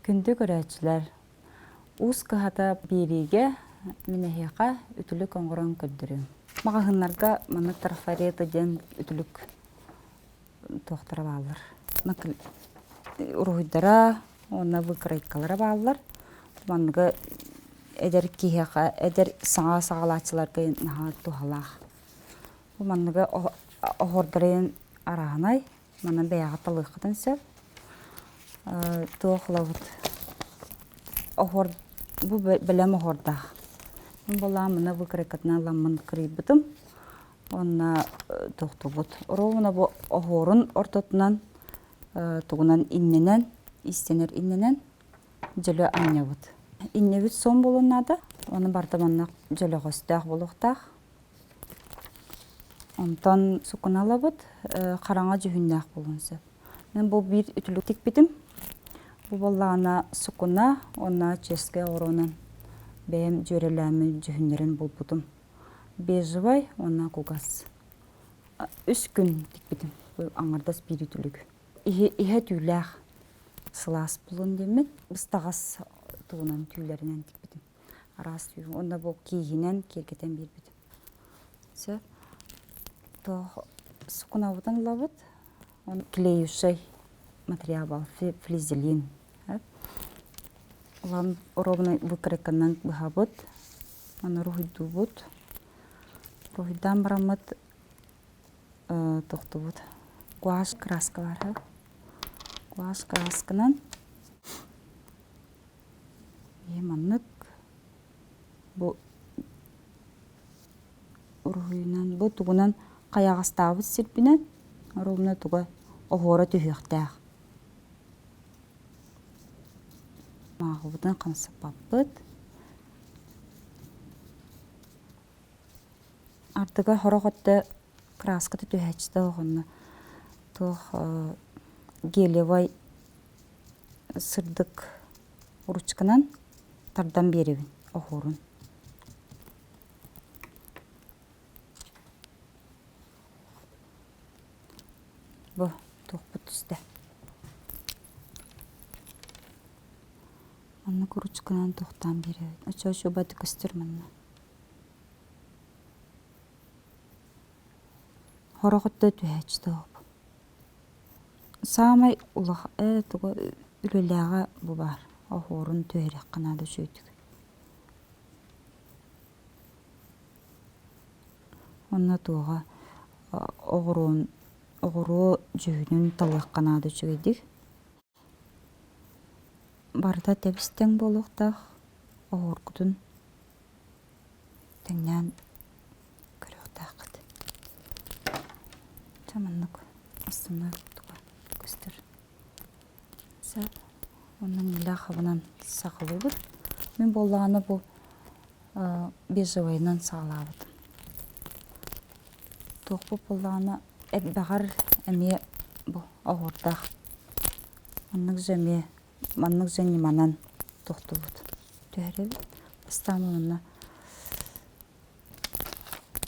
Күндү көрөөччүлэр, Уус кыһата биэриигэ мин эһиэхэ үтүлүк оҥорон көрдөрүөм. Маҕаһыыннарга маннык трафарета диэн үтүлүк туохтара бааллар. Уруһуйдара уонна выкройкалара бааллар. Манныгы эдэр киһиэхэ, эдэр саҥа саҕалааччыларга наһаа туһалаах. Бу манныгы оһуордарын арааһынай, манан бэйэҕэ талыаххытын сөп. Туох ылабыт? Оһуор бу бэлэм оһуордаах. Мин буоллаҕым маны выкройкатынан ыламмын кырыйбытым. Уонна тохтубут. Ровно бу оһуорун ортотунан тугунан иннэнэн, иистэнэр иннэнэн дьөлө анньабыт. Иннэбит суон буолуон наада. Оны барыта манна дьөлөҕөстөөх буолуохтаах. Онтон сукуналабыт хараҥа дьүһүннээх буолуон сөп. Мен бу биир үтүлүк тикпитим. Бу буоллаҕына сукуна уонна чиэскэ оҕуруонан бэйэм дьүөрэлээммин дьүһүннэрин булбутум. Бежевай уонна кугас. Үс күн тикпитим. Бу аҥардас биир үтүлүк. Иһэ түүлээх сылаас булун диэммин быстаҕас тугунан түүлэринэн тикпитим. Араас түү. Уонна бу кииһинэн киэргэтэн биэрбитим. Сөп. Туох сукунабытын ылабыт. Он клеющай материал бал флизелин. Улам ровно выкройканан быһабыт. Аны руһуйдуубут. Руһуйдаан бараммыт тохтубут. Гуашь краска бар. Гуашь красканан маннык бу уруһуйунан бу тугунан хайаҕастаабыт сирбинэн ровно туга оһуора түһүөхтээх. Мааҕыбытын хамсаппаппыт. Ардыга сорох өттө краската түһээччитэ оҕонно туох гелевай сырдык ручканан тардан биэрэбин оһуорун. Бу туохпут түстэ. Маннык ручканан туохтаан биэрэбит. Очо-очо көстөр манна. Сорох өттө түһээччи тоҕо. Саамай улахан ээ туга үлэлээҕэ бу баар. Оһуорун түһэриэххэ наада үчүгэйдик. Уонна туоҕа оҕуруон оҕуруо дьүһүнүн талыахха наада үчүгэйдик. Барыта тэбис-тэҥ буолуохтаах оһуоргутун тэҥнээн көрүөхтээххит. Дьэ маннык астына туга көстөр. Сөп. Онон илэ хабынан саҕалыыбыт. Мин буоллаҕына бу бежевайынан саҕалаабытым. Туохпут буоллаҕына элбэҕэр эмиэ бу оһуордаах. Маннык же эмиэ маннык же ньыманан тохтубут. Түһэрэбит. Бастаан онно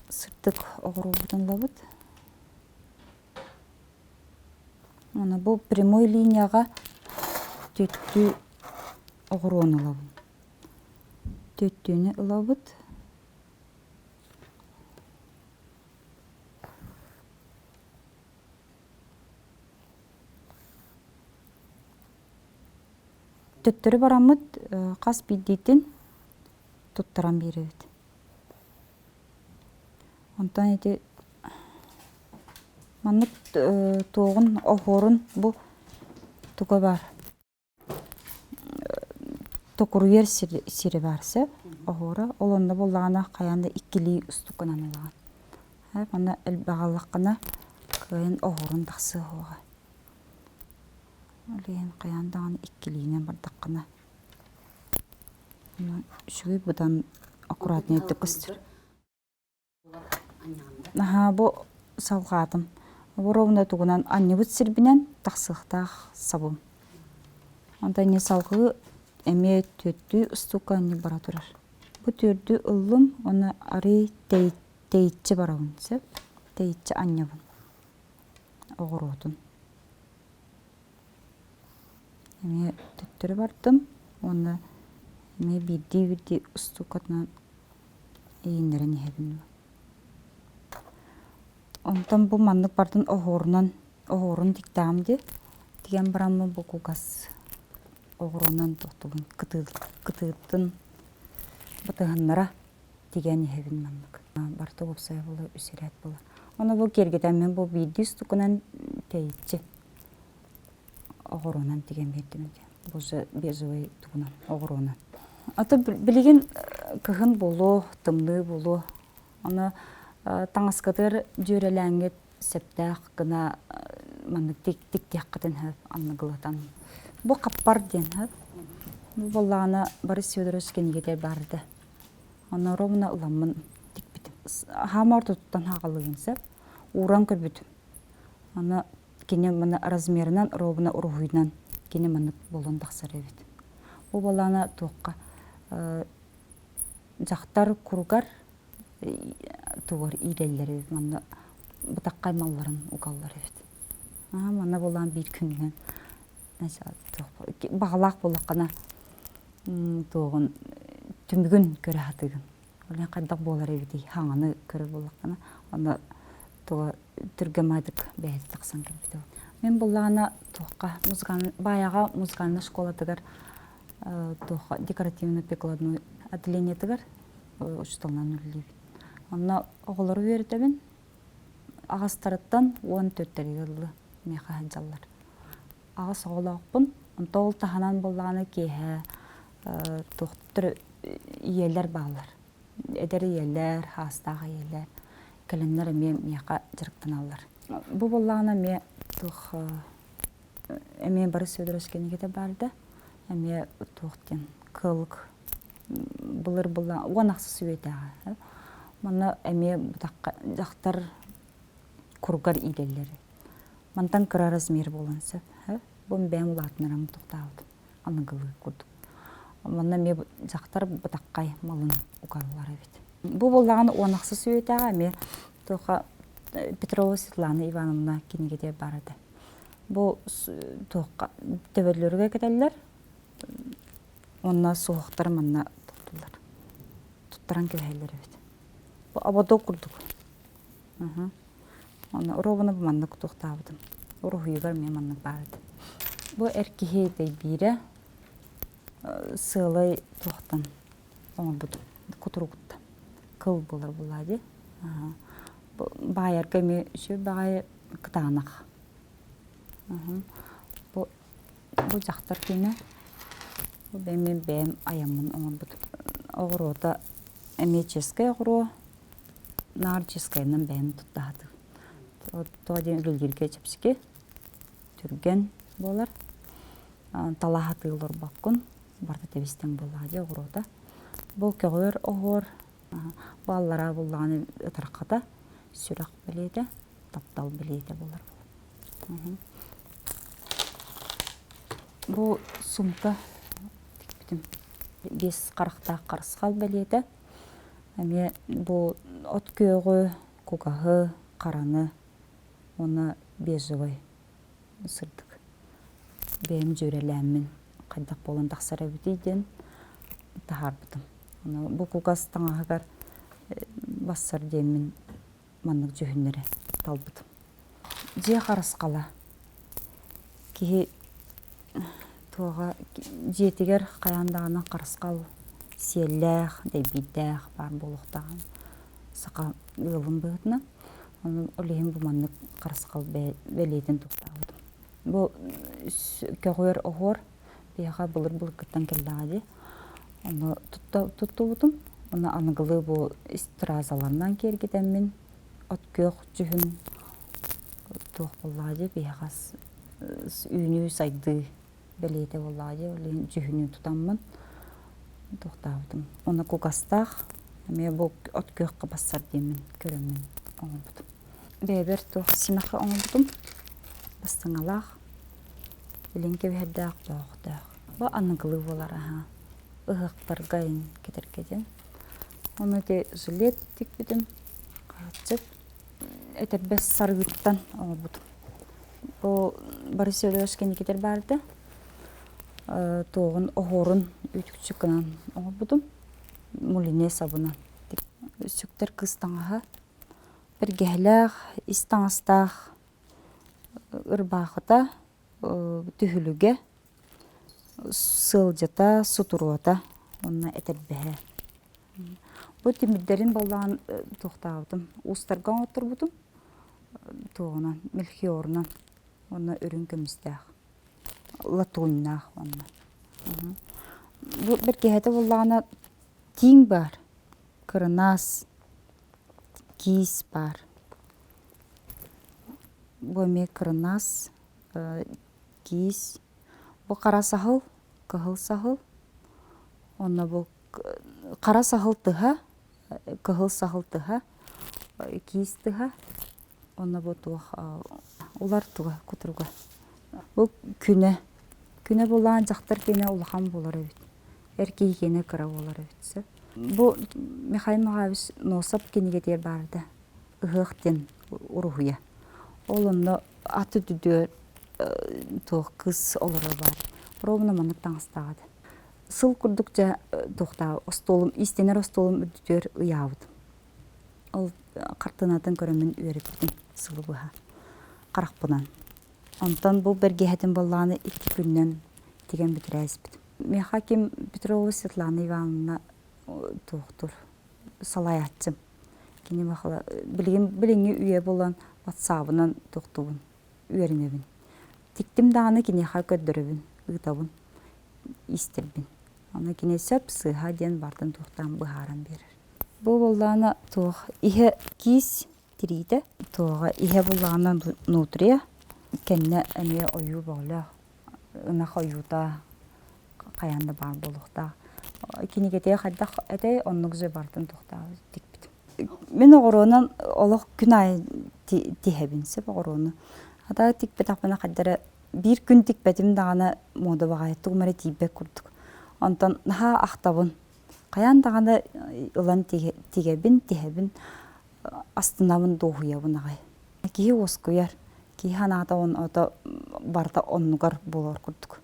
сырдык оҕуруобутун ылабыт. Уонна бу прямой линияҕа түөттүү оҕуруону ылабын. Түөттүүнү ылабыт. Төттөрү бараммыт хас биирдиитин туттаран биэрэбит. Онтон ити маннык туоҕун оһуорун бу туга баар токуруйар сири баар сөп оһуора ол онно буоллаҕына хайаан да иккилии устукканан ылаҕын. Манна элбэҕи ыллаххына кыайан оһуорун тахсыа суоҕа. Ол иһин хайаан даҕаны иккилиинэн бардаххына үчүгэй быдан аккуратнайдык көстөр. Наһаа бу салҕаатым. Ровно тугунан анньыбыт сирбинэн тахсыахтаах сабым. Онтон не салҕыы Эмиэ түөртүү устуука анньык бара турар. Бу түөрдүү ыллым уонна арыый тэйиччи барабын сөп. Тэйиччи анньабын оҕуруотун. Эмиэ төттөрү бардым уонна эмиэ биирдии-биирдии устуукатынан ииннэрэн иһэбин. Онтон бу маннык бардын оһуорунан оһуорун тиктэҕим дии. Тигэн бараммын бу кугас оҕуруонан тохтубун кытыытын батыһыннара тигэн иһэбин маннык. Барыта уопсайа буола үс ирээт буолар. Ону бу киэргэтэммин бу биирдии устукунан тэйиччи оҕуруонан тигэн биэрдим этэ. Бу же бежевый тугунан оҕуруонан. А то билигин кыһын буолуо, тымныы буолуо. Ону таҥаскытыгар дьүөрэлээҥҥит сөптөөх гына маннык тиктиэххитин сөп анныгылатан. Бу хаппар диэн сөп. Бу буоллаҕына Борис Федорович кинигэтэ баар этэ. Ону ровно ыламмын тикпитим. Хаама ортотуттан хаҕалыгын сөп. Ууран көрбүтүм. Аны кини маны размерынан ровно уруһуйунан кини маннык буолан тахсар эбит. Бу буоллаҕына туохха дьахтар куругар тугар иилэллэр эбит манна бытаххай малларын угаллар эбит. Манна буолаан биир күнүнэн баҕалаах буоллаххына туоҕун түмүгүн көрө сатыыгын. Ол хайдах буолар эбитий хаҥаны көрөр буоллаххына онно туга түргэн маайдык бэйэтэ тахсан кэлбитэ. Мин буоллаҕына туохха баайаҕа музыкальнай школатыгар туохха декоративно-прикладной отделениетыгар учууталынан үлэлиибин. Онно оҕолору үөрэтэбин. Аҕастарыттан 14-тэригэр дылы миэхэ сылдьаллар. Аҕыс оҕолоохпун. Онто ол таһынан буоллаҕына киэһэ туохтар ийэлэр бааллар. Эдэр ийэлэр, хаастаах ийэлэр кэлэннэр эмиэ миэхэ дьарыктаналлар. Бу буоллаҕына эмиэ туох эмиэ Борис Федорович кинигэтэ баар да эмиэ туох диэн кыалык былыр была 10 ахсыс үйэтээҕи манна эмиэ дьахтар кургар иилэллэр мантан кыра размер буолан сөп бу бэйэм улаатынарым тохтообутум аныгылыы курдук манна эмиэ дьахтар бытаххай малын угаллар эбит бу буоллаҕына 10 ахсыс үйэтээҕи эмиэ туохха Петрова Светлана Ивановна кинигэтэ баар этэ бу туохха төбөлөрүгэр кэтэллэр уонна суһуохтара манна туттуллар туттаран кэбиһэллэр эбит бу ободок курдук Онно уруобуна бу маннык туохтаабытым уруһуйугар эмиэ маннык баар этэ бу эр киһи дэйбиирэ сыалай туохтан оҥорбутум кутуругуттан кыл буолар буоллаа дии баайарга эмиэ үчүгэй баҕайы кытаанах бу бу дьахтар киэнэ бу бэйэм бэйэм айаммын оҥорбутум оҕуруота эмиэ ческэй оҕуруо наар ческайынан бэйэм туттаһатым тоҕо диэн үлэлииргэ чэпчэки түргэн буолар талаһатыы олорбоккун барыта тэбистэн буоллаҕа дии оҕуруота бу көҕүөр оһуор бу аллараа буллаҕына ытархата сүрэх бэлиэтэ таптал бэлиэтэ буолар бу сумка тикпитим биэс харахтаах харысхал бэлиэтэ эмиэ бу от күөҕү кугаһы хараны уонна бежевый сырдык бэйэм дьүөрэлээммин хайдах буолан тахсар эбитий диэн таһаарбытым. Аны бу кугас таҥаһыгар бассар диэммин маннык дьүһүннэри талбытым. Дьиэ харысхала. Киһи туоҕа дьиэтигэр хайаан даҕаны харысхал сиэллээх, дэйбиирдээх баар буолуохтааҕын саха ыалын быһыытынан. Онон ол иһин бу маннык харысхал бэлиэтин туттаабытым. Бу көҕүөр оһуор биһиэхэ былыр-былыргыттан кэллэҕэ дии. Ону туттубутум. Ону аныгылыы бу стразаларынан киэргэтэммин от күөх дьүһүн туох буоллаҕа дии биһиэхэ үүнүү-сайдыы бэлиэтэ буоллаҕа дии. Ол иһин дьүһүнү тутаммын туохтаабытым. Уонна кугастаах эмиэ бу от күөххэ бассар диэммин көрөммүн оҥорбутум. Бэйэбэр туох симэххэ оҥорбутум бастыҥалаах, илин кэбиһэрдээх, боохтоох. Бу аныгылыы буолар аһа. Ыһыахтарга ин кэтэргэ диэн. Ону ити жилет тикпитим. Хааччык. Этэрбэс сарыыттан оҥорбутум. Бу Борис Федорович кэнникитэр баарда. Туоҕун оһуорун үтүкчүк гынан оҥорбутум. Мулине сабынан. Сүктэр кыыс таҥаһа. Бэргэһэлээх, ис таҥастаах ырбаахыта, түһүлүгэ, сыалдьата, сутуруота уонна этэрбэһэ. Бу тимирдэрин баллаан туохтаабытым, уустарга оҥотторбутум туоҕунан, мельхиорунан уонна үрүҥ көмүстээх, латуннаах уонна. Бу бэргэһэтэ буоллаҕына тииҥ баар, кырынаас, киис баар. Бу эмиэ кырынаас, киис. Бу хара саһыл, кыһыл саһыл. Онно бу хара саһыл тыһа, кыһыл саһыл тыһа, киис тыһа. Онно бу туох улар туга, кутуруга. Бу күнэ. Күнэ булаан дьахтар киэнэ улахан буолар эбит. Эр киһи киэнэ кыра буолар эбит сөп. Бу Михаил Михайлович Носов кинигэтигэр баарда ыһыах диэн уруһуйа. Ол онно аты дүдүөр туох кыыс олорор баар. Ровно маннык таҥастаах этэ. Сыл курдук дьэ туохтаа остуолум иистэнэр остуолум үрдүтүгэр ыйаабытым. Ол хартыынатын көрөммүн үөрэппитим сылы быһа харахпынан. Онтон бу бэргэһэтин буоллаҕына икки күнүнэн тигэн бүтэрээспитим. Миэхэ ким Петрова Светлана Ивановна туохтур салайааччым. Кини билигин билиҥҥи үйэ буолан ватсабынан туохтуубун, үөрэнэбин. Тиктим даҕаны киниэхэ көрдөрөбүн, ыытабын, истэрбин. Аны кини сөп сыыһа диэн бартын туохтаан быһааран биэрэр. Бу буоллаҕына туох иһэ киис тириитэ, туоҕа иһэ буоллаҕына нутрия, кэннэ эмиэ ойуу бөҕөлөөх ынах ойуута хайаан да баар буолуохтаах. Кинигэтигэр хайдах этэй, оннук же барытын туохтаах тикпитим. Мин оҕуруонан олох күн аайы тиһэбин сөп оҕуруону. Хата тикпэтэхпинэ хайда эрэ биир күн тикпэтим даҕаны муода баҕайы тугум эрэ тиийбэт курдук. Онтон наһаа ахтабын. Хайаан даҕаны ылан тигэбин, тиһэбин, астынабын, дуоһуйабын аҕай. Киһи уоскуйар, киһи санаата ото барыта оннугар буолар курдук.